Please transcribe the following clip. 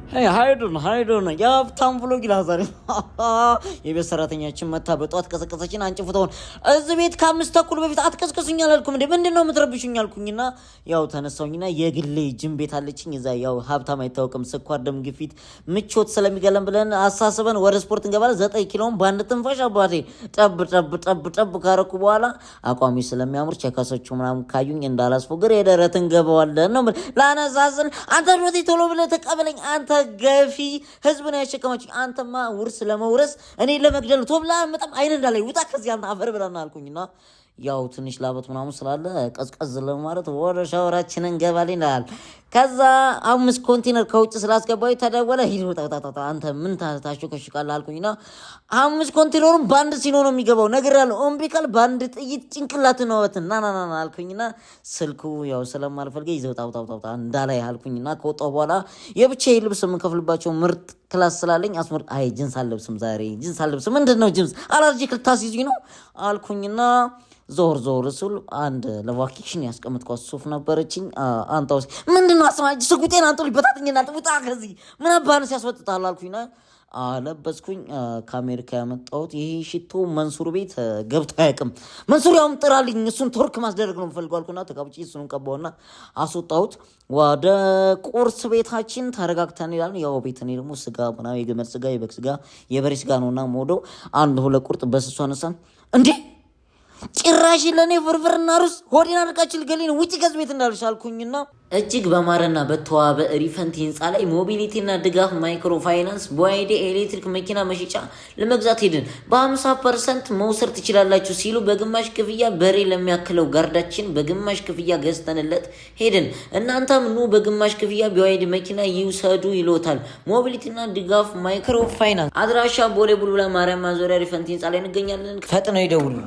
ሀይዱን ሀይዱን የሀብታም vlog ይላል ዛሬ። የቤት ሰራተኛችን መታ በጠዋት ቀሰቀሰችን። አንጭፍተውን እዚህ ቤት ከ5:30 በፊት አትቀስቅሱኝ አላልኩም እንዴ? ምንድን ነው የምትረብሹኝ አልኩኝና ያው ተነሳሁኝና የግሌ ጅም ቤት አለችኝ። እዛ ያው ሀብታም አይታወቅም፣ ስኳር፣ ደም ግፊት፣ ምቾት ስለሚገለን ብለን አሳስበን ወደ ስፖርት እንገባለን። 9 ኪሎን በአንድ ትንፋሽ አባቴ ጠብ ጠብ ጠብ ጠብ ካረኩ በኋላ አቋሚ ስለሚያምር ቸከሶቹ ምናምን ካዩኝ እንዳላስፎግር የደረት እንገባዋለን ነው ላነሳስል። አንተ ሮቴ ቶሎ ብለህ ተቀበለኝ፣ አንተ ገፊ ህዝብ ነው ያሸከማችኝ። አንተማ ውርስ ለመውረስ እኔ ለመግደል ቶሎ ብለህ በጣም አይን እንዳላይ ውጣ ከዚህ አንተ አፈር ብለና አልኩኝና ያው ትንሽ ላበት ምናምን ስላለ ቀዝቀዝ ለማለት ወደ ሻወራችን እንገባለን ይላል። ከዛ 5 ኮንቴነር ከውጭ ስላስገባሁ ተደወለ። ሂድ ውጣ ውጣ ውጣ፣ አንተ ምን ታሾከሽቃለህ አልኩኝና 5 ኮንቴነሩን በአንድ ሲኖ ነው የሚገባው ነግሬሃለሁ። እምቢ ካል በአንድ ጥይት ጭንቅላት ነው ና ና ና አልኩኝና ስልኩ ያው ስለማልፈልገ ይዘህ ውጣ ውጣ ውጣ እንዳላይ አልኩኝና ከወጣሁ በኋላ የብቻዬ ልብስ የምከፍልባቸው ምርጥ class ስላለኝ አስመር አይ ጅንስ አልለብስም ዛሬ፣ ጅንስ አልለብስም። ምንድን ነው ጅንስ allergic ልታስይዙኝ ነው አልኩኝና ዞር ዞር ስል አንድ ለ vacation ያስቀምጥኳት ሱፍ ነበረችኝ። አንተ ውስጥ ምንድን ነው አስማ ስጉጤን አንጦ ሊበታትኝና ውጣ ከዚህ ምን አባህን ሲያስወጥታል አልኩኝና አለበስኩኝ። ከአሜሪካ ያመጣሁት ይሄ ሽቶ መንሱር ቤት ገብቶ አያውቅም። መንሱር ያውም ጥራልኝ፣ እሱን ቶርክ ማስደረግ ነው የምፈልገው አልኩና ተቀብጬ እሱንም ቀባውና አስወጣሁት። ወደ ቁርስ ቤታችን ተረጋግተን ይላል። ያው ቤት እኔ ደግሞ ስጋ ምናምን የግመል ስጋ፣ የበግ ስጋ፣ የበሬ ስጋ ነውና የምወደው። አንድ ሁለት ቁርጥ በስሱ አነሳን። እንዴ ጭራሽ ለእኔ ፍርፍርና ሩዝ፣ ሆዴን አድርቃችሁ ልገለኝ፣ ውጭ ከዚህ ቤት እንዳልሽ አልኩኝና እጅግ በማረና በተዋበ ሪፈንቲ ህንፃ ላይ ሞቢሊቲና ድጋፍ ማይክሮ ፋይናንስ BYD ኤሌክትሪክ መኪና መሸጫ ለመግዛት ሄድን። በ50% መውሰድ ትችላላችሁ ሲሉ በግማሽ ክፍያ በሬ ለሚያክለው ጋርዳችን በግማሽ ክፍያ ገዝተንለት ሄድን። እናንተም ኑ በግማሽ ክፍያ BYD መኪና ይውሰዱ ይሎታል። ሞቢሊቲና ድጋፍ ማይክሮ ፋይናንስ አድራሻ ቦሌ ቡልቡላ ማርያም ማዞሪያ ሪፈንቲ ህንፃ ላይ እንገኛለን። ፈጥነው ይደውሉ።